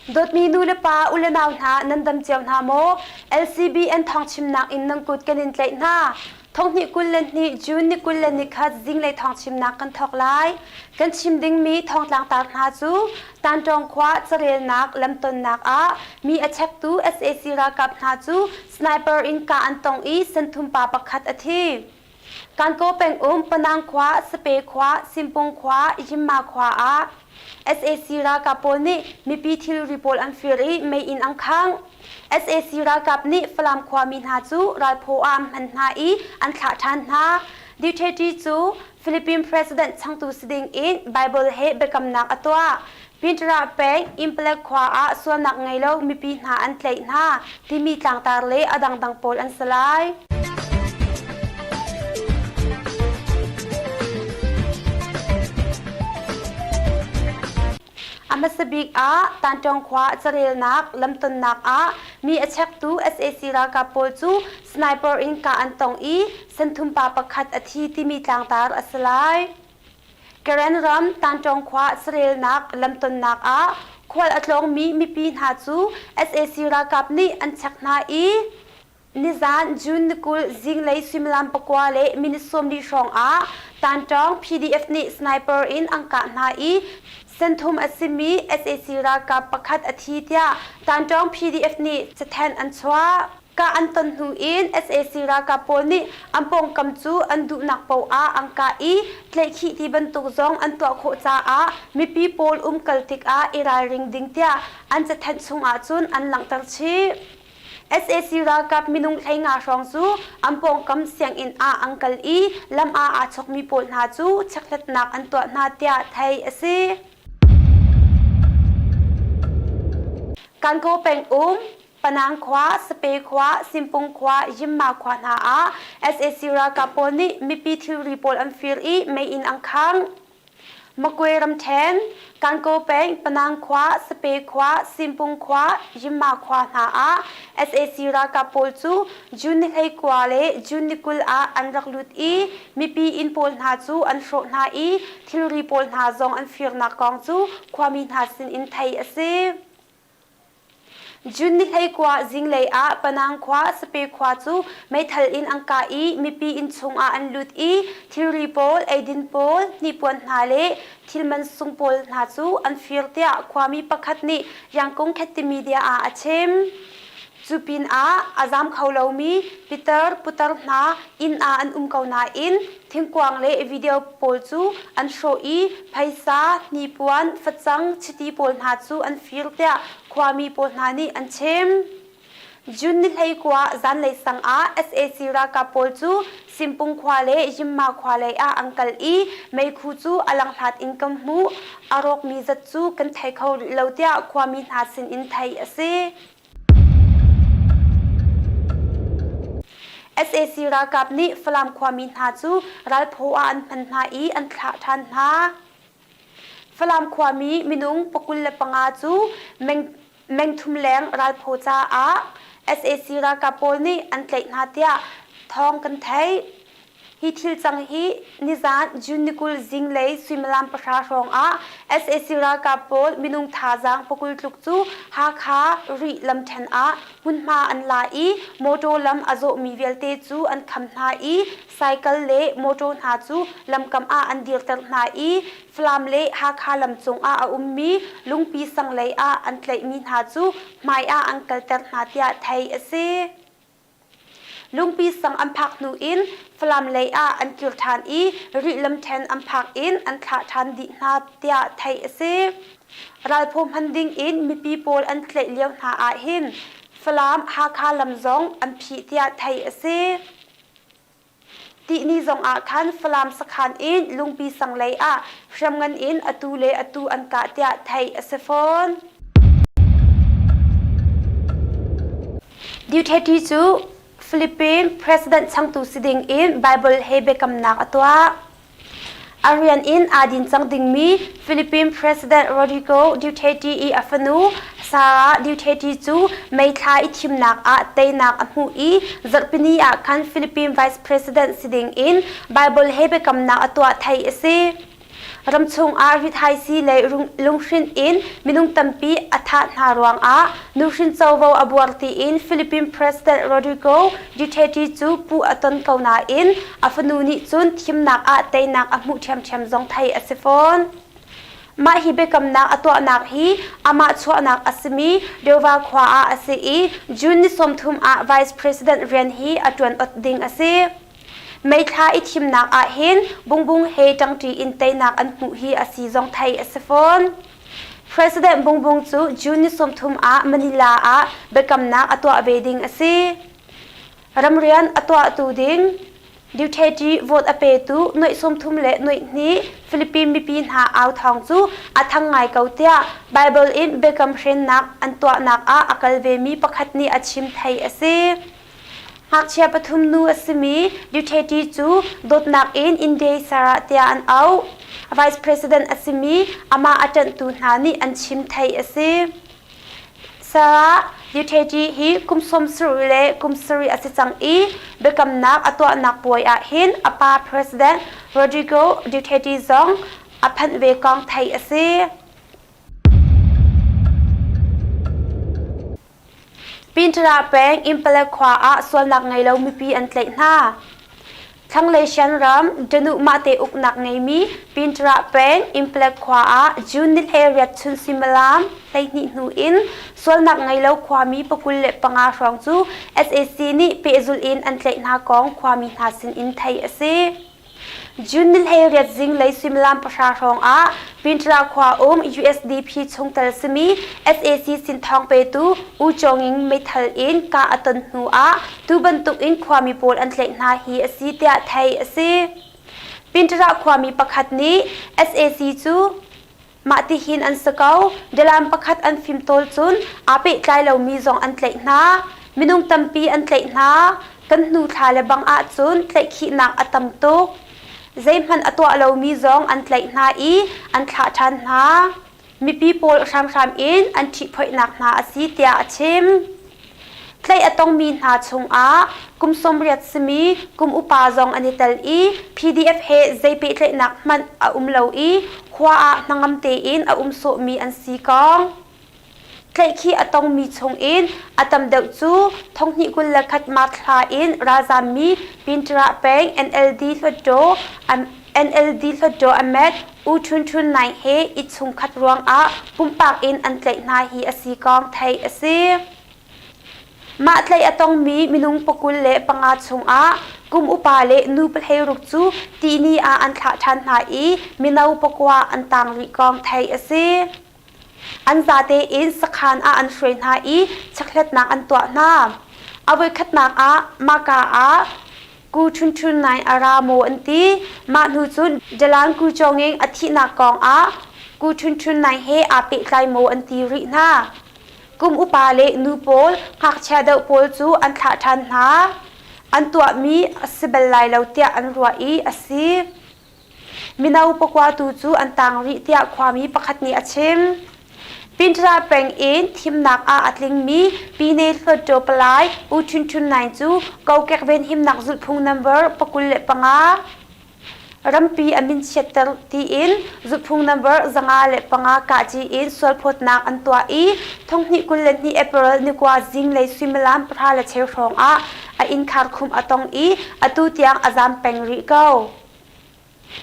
Dawtmi nu le pa, u le nau hna, nan dam cio hna maw? LCBN thawngchimnak in nan kut kan in tlaih hna. Thonghnih 22 June ni 21 zinglei thawngchimnak kan thawk lai. Kan chim dingmi thawngtlangtar hna cu Tanṭawng khua carelnak lamtonnak ah mi a chektu sac ralkap hna cu sniper in kah an tong i senthum pa pakhat a thi. Kankaw pengum Panang khua, Sape khua, Simpung khua, Yimma khua ah sac ralkap pawl nih mipi thilri pawl an fir i mei inn an khangh. Sac ralkap nih Falam khuami hna cu ralphaw ah an hman hna i an thlah ṭhan hna. Duterte cu Philippine President changtu si ding in Bible he biakamnak a tuah. Pinterah peng Impalek khua ah sualnak ngei lo mipi hna an tlaih hna timi tlangtar le a dangdang pawl an si lai. A hmasa bik ah Tanṭawng khua carelnak lamtonnak ah mi a chektu sac ralkap pawl cu sniper in kah an tong i senthum pa pakhat a thi timi tlangtar a si lai. Karen ram Tanṭawng khua carelnak lamtonnak ah khual a tlawngmi mipi hna cu sac ralkap nih an chek hna i Nizaan June ni 20 zinglei suimilam pakua le minute 40 hrawng ah Tanṭawng PDF nih sniper in an kah hna i senthum a simi sac ralkap pakhat a thi tiah Tanṭawng PDF nih cathanh an chuah. Kah an ton hnu in sac ralkap pawl nih an pawngkam cu an duhnak paoh ah an kah i tlaihkhih ti bantuk zong an tuah khawh caah mipi pawl umkal tikah i ralring ding tiah an cathanh chung ahcun an langhter chih. Sac ralkap minung 15 hrawng cu an pawngkam sianginn ah an kal i lam ah aa chawkmi pawl hna cu chekhlatnak an tuah hna tiah theih a si. Kankaw pengum, Panang khua, Sape khua, Simpung khua, Yimma khua hna ah sac ralkap pawl nih mipi thilri pawl an fir i mei in an khangh. Makwe ramṭhen, Kankaw peng, Panang khua, Sape khua, Simpung khua, Yimma khua hna ah sac ralkap pawl cu June ni 19 le June ni 20 ah an rak lut i mipi inn pawl hna cu an hrawh hna i thilri pawl hna zong an firnak kong cu khuami hna sinin theih a si. June ni 19 zinglei ah Panang khua Sape khua cu meithal in an kah i mipi inn chungah an lut i thilri pawl, eidin pawl, hnipuan hna le thil mansung pawl hna cu an fir tiah khuami pakhat nih Yangkung Khetti Media ah a chim. Cu pinah a zaam kho lomi pitar putar hna inn ah an um ko nain thingkuang le video pawl cu an hrawh i phaisa, hnipuan, facang, chiti pawl hna cu an fir tiah khuami pawl hna nih an chim. June ni 19 zanlei sang ah sac ralkap pawl cu Simpung khua le Yimma khua lei ah an kal i meikhu cu a langhlat in kan hmuh. A rawkmi zat cu kan thei kho rih lo tiah khuami hna sinin theih a si. Sac ralkap nih Falam khuami hna cu ralphaw ah an hman hna i an thlah ṭhan hna. Falam khuami minung 25 cu mengthum leng ralphaw caah sac ralkap pawl nih an tlaih hna tiah thawng kan theih. Hi thil cang hi nizaan June ni 20 zinglei suimilam pahra hrawng ah sac ralkap pawl minung thazaang pakul tluk cu Hakha Rih lamṭhen ah hmunhma an la i mawṭaw lam a zawhmi vialte cu an kham hna i cycle le mawṭaw hna cu lamkam ah an dirter hna i Falam le Hakha lam cungah a ummi Lungpi sang lei ah an tlaihmi hna cu hmai ah an kalter hna tiah theih a si. Lungpi sang an phak hnu in Falam lei ah an kir ṭhan i Rih lamṭhen an phak in an thlah ṭhan dih hna tiah theih a si. Ralphaw hman ding in mipi pawl an tlaih lio hna ahhin Falam Hakha lam zong an phih tiah theih a si. Tihni zong ah khan Falam sakhan in Lungpi sang lei ah hriamngan in atu le atu an kah tiah theih a si fawn. Duterte cu Philippine President changtu si ding in Bible he biakamnak a tuah. A rian in aa din cang dingmi Philippine President Rodrigo Duterte i a fanu Sara Duterte cu May thla i thimnak ah teinak a hmuh i zarhpini ah khan Philippine Vice President si ding in Bible he biakamnak a tuah theih a si. Ramchung ah rithaisii le lunghrinh in minung tampi a thah hna ruangah nuhrin covo a buar tiin Philippine President Rodrigo Duterte cu puh a ton ko nain a fanu nih cun thimnak ah teinak a hmuh ṭhiamṭhiam zong theih a si fawn. Mah hi biakamnak a tuahnak hi amah chuahnak a simi Deuva khua ah a si i June ni 30 ah Vice President rian hi a ṭuan ot ding a si. May thla i thimnak ah hin Bungbung he ṭangṭi in teinak an hmuh hi a si zong theih a si fawn. President Bungbung cu June ni 30 ah Manila ah biakamnak a tuah ve ding a si. Ramrian a tuahtu ding Duterte vote a petu nuaih 30 le nuaih hnih Philippine mipi hna au thawng cu a thang ngai ko tiah Bible in biakam hrennak an tuahnak ah a kal vemi pakhat nih a chim theih a si. Ngakchia pathum nu a simi Duterte cu dawtnak in Inday Sara tiah an auh. Vice President a simi amah a ṭanhtu hna nih an chim theih a si. Sara Duterte hi kum 70 le kum sarih a si cang i biakamnak a tuahnak puai ah hin a pa President Rodrigo Duterte zong a phanh ve kong theih a si. Pinṭara peng Impalek khua ah sualnak ngei lo mipi an tlaih hna. Thlanglei Shan ram Danuh mahte uknak ngeimi Pinṭara peng Impalek khua ah June ni 18 chun suimilam 12 hnu in sualnak ngei lo khuami 25 hrawng cu sac nih pehzulh in an tlaih hna kong khuami hna sin in theih a si. June ni 18 zinglei suimilam pahra hrawng ah Pintra khua um USDP chungtel simi sac sin thawng petu U Chaw Nging meithal in kah a ton hnu ah tu bantuk in khuami pawl an tlaih hna hi a si tiah theih a si. Pintra khuami pakhat nih sac cu Mah tihin an si ko. Dalan pakhat an fimtawl cun aa pehtlai lomi zong an tlaih hna. Minung tampi an tlaih hna. Kan hnu thla le bang ahcun tlaihkhihnak a tam tuk. Zeihmanh a tuah lomi zong an tlaih hna i an thlah ṭhan hna. Mipi pawl hramhram in an ṭhihphoihnak hna a si tiah a chim. Tlaih a tongmi hna chungah kum 80 simi kum upa zong an i tel i PDF he zei pehtlaihnak hmanh a um lo i khua ah hnangam tein a um sawhmi an si kong. Tlaihkhih a tongmi chungin a tam deuh cu thonghnih 21 March thla in ralzammi Pinṭara peng NLD Hluttaw NLD Hluttaw Ahmed U Htun Htun Naing he i chungkhat ruangah pumpak in an tlaih hna hi a si kong theih a si. Mah tlaih a tongmi minung pakul le panga chungah kum upa le nu pahleiruk cu tihni ah an thlah ṭhan hna i mino pakua an tang rih kong theih a si. An zate in sakhan ah an hruai hna i chekhlatnak an tuah hna. A voikhatnak ah mahka ah Ku Htun Htun Naing a ra maw an ti. Mah hnu cun Dalan Ku Cawnging a thihnak kong ah Ku Htun Htun Naing he aa pehtlai maw an ti rih hna. Kum upa le nu pawl, ngakchia deuh pawl cu an thlah ṭhan hna. An tuahmi a si bal lai lo tiah an ruah i a si. Mino pakua tu cu an tang rih tiah khuami pakhat nih a chim. Pinṭara peng in thimnak ah a tlingmi Pyine Hluttaw Palai U Htun Htun Naing cu kokek venhimnak zulhphung number 25 rampi a min chiatter tiin zulhphung number 505 kahci in sualphawtnak an tuah i thonghnih 22 April nikua zinglei suimilam pahra le cheu hrawng ah a innkhar khum a tong i atu tiang a zam peng rih ko.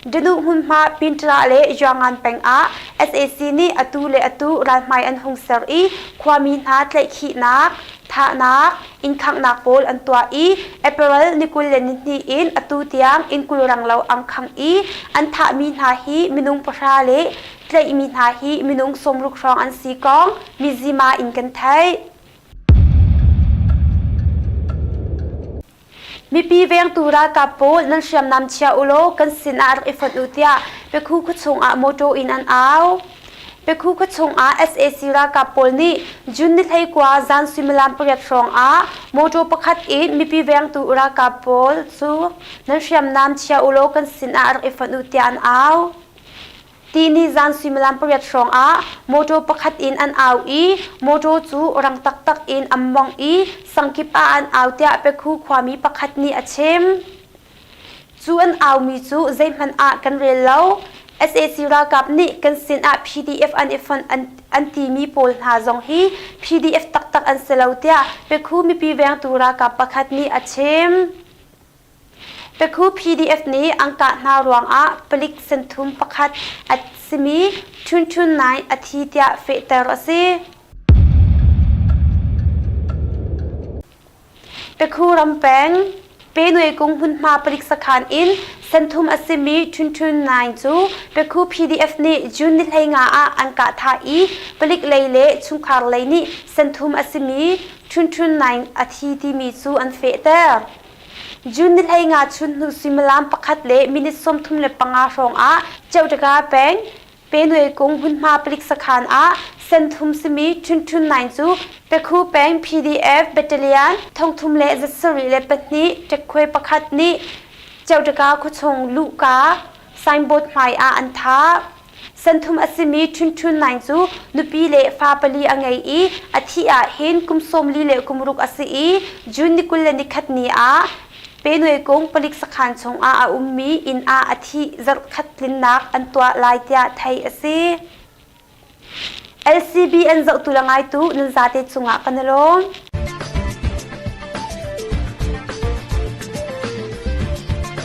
Danuh hmunhma Pinṭara le Yangan peng ah sac nih atu le atu ralhmai an hung ser i khuami hna tlaihkhihnak, thahnak, inn khanghnak pawl an tuah i April ni 22 in atu tiang inn 20 renglo an khangh i an thahmi hna hi minung pahra le tlaihmi hna hi minung 60 hrawng an si kong Mizzima in kan theih. Mipi vengtu ralkap pawl nan hriamnam chia u law kan sin ah rak i fonh u tiah Pekhu khuachung ah mawṭaw in an au. Pekhu khuachung ah sac ralkap pawl nih June ni 19 zan suimilam pariat hrawng ah mawṭaw pakhat in mipi vengtu ralkap pawl cu nan hriamnam chia u law kan sin ah rak i fonh u tiah an au. Tihni zan suimilam pariat hrawng ah mawṭaw pakhat in an au i mawṭaw cu rang taktak in an mawngh i sangkip ah an au tiah Pekhu khuami pakhat nih a chim. Cu an aumi cu zeihmanh ah kan rel lo. Sac ralkap nih kan sin ah PDF an i fonh an timi pawl hna zong hi PDF taktak an si lo tiah Pekhu mipi vengtu ralkap pakhat nih a chim. Pekhu PDF nih an kah hna ruangah palik senthum pakhat a simi Htun Htun Naing a thi tiah fehter a si. Pekhu ram peng Penuai kung hmunhma palik sakhan in senthum a simi Htun Htun Naing cu Pekhu PDF nih June ni 15 ah an kah thah i palik lei le chungkhar lei nih senthum a simi Htun Htun Naing a thi timi cu an fehter. June ni 15 chun hnu suimilam pakhat le minute 35 hrawng ah Ceutaka peng Penuai kung hmunhma palik sakhan ah senthum simi Htun Htun Naing cu Pekhu peng PDF Battalion 3702 ṭekkhuai pakhat nih Ceutaka khuachung luhka signboard hmai ah an thah. Senthum a simi Htun Htun Naing cu nupi le fa pali a ngei i a thih ah hin kum 40 le kum ruk a si i June ni 21 ni ah Penuai kung palik sakhan chungah a ummi inn ah a thih zarhkhat tlinnak an tuah lai tiah theih a si. LCB an zohtu le ngaitu nan zate cungah kan i lawm.